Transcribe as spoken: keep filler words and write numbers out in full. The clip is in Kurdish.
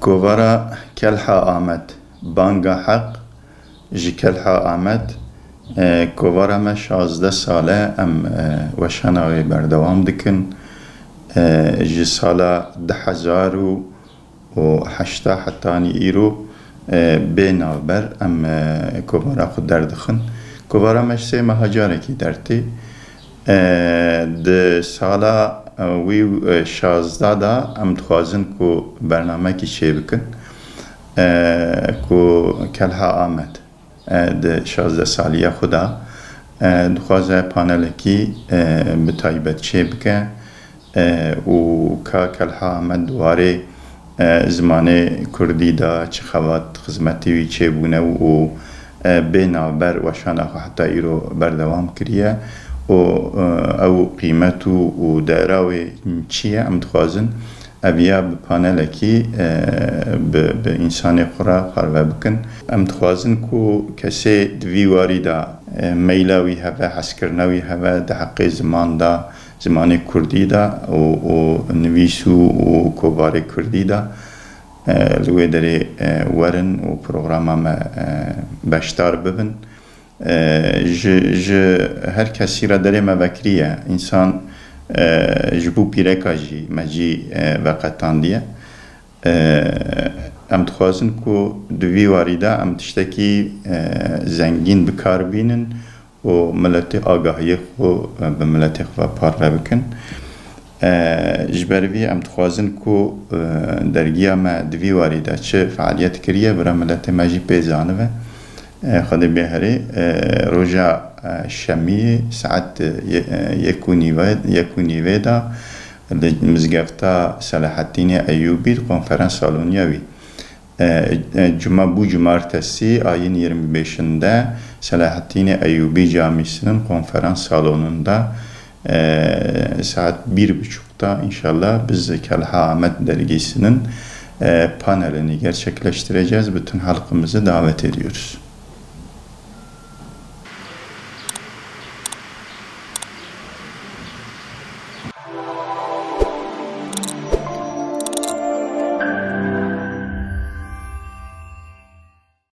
Kovara Kelha Amed, Banga Heq ji Kelha Amed. E, kovara me şazdeh sal e, em, e, weşana wê berdewam dikin. E, ji sala du hezar û heşta hetanî îro, e, bê navber em, e, kovara xwe derdixin. Kovara me ji sê meha carekî dertê. E, di sala, e, wî, e, şazdeh de em dixwazin ku bernamekî çêbikin, e, ku Kelha Amed, e, di şazdeh saliya xwe de, e, dixwaze panelekî, e, bi taybet çêbike, e, û ka Kelha Amed di warê, e, zimanê kurdî de çi xebat xizmetê wî çêbûne û, e, bê navber weşana xwe heta îro berdewam kiriye û, e, ew qîmet û, û dera wê çi ye, em dixwazin ev ya bi panelekî, e, bi, bi însanê xwe re parve bikin. Em dixwazin ku kesê di vî warî de, e, meyla wî hebe, hezkirina wî hebe di heqê ziman de, zimanê kurdî de û, û nivîs û, û kovarê kurdî de, e, li wê derê, e, werin û programa me, e, beşdar bibin. E, ji, ji her kesî re derê me vekiriye. Însan, e, ji bo pîreka jî me cî, e, veqetandiye. E, em dixwazin ku di vî warî de em tiştekî, e, zengîn bi kar bînin û miletê agahiyê xwe, e, bi miletê xwe ve parve bikin. E, ji ber vî em dixwazin ku, e, dergiya me di vî warî de çi fealiyet kiriye, bira miletê me jî pê zanibe. E, Xwedê bê herê, e, roja, e, şemiyê saet, e, ye-, e, yek û nîve, yek û nîvê de li mizgefta Selahattînê Eyûbî di konferans saloniya wî. E, e, cuma bû cumartesî ayın yirmi beşinde Selahattînê Eyûbî Camîsinin konferans salonunda, e, saat bir buçukta inşallah biz Kelha Ahmet dergisinin, e, panelini gerçekleştireceğiz. Bütün halkımızı davet ediyoruz.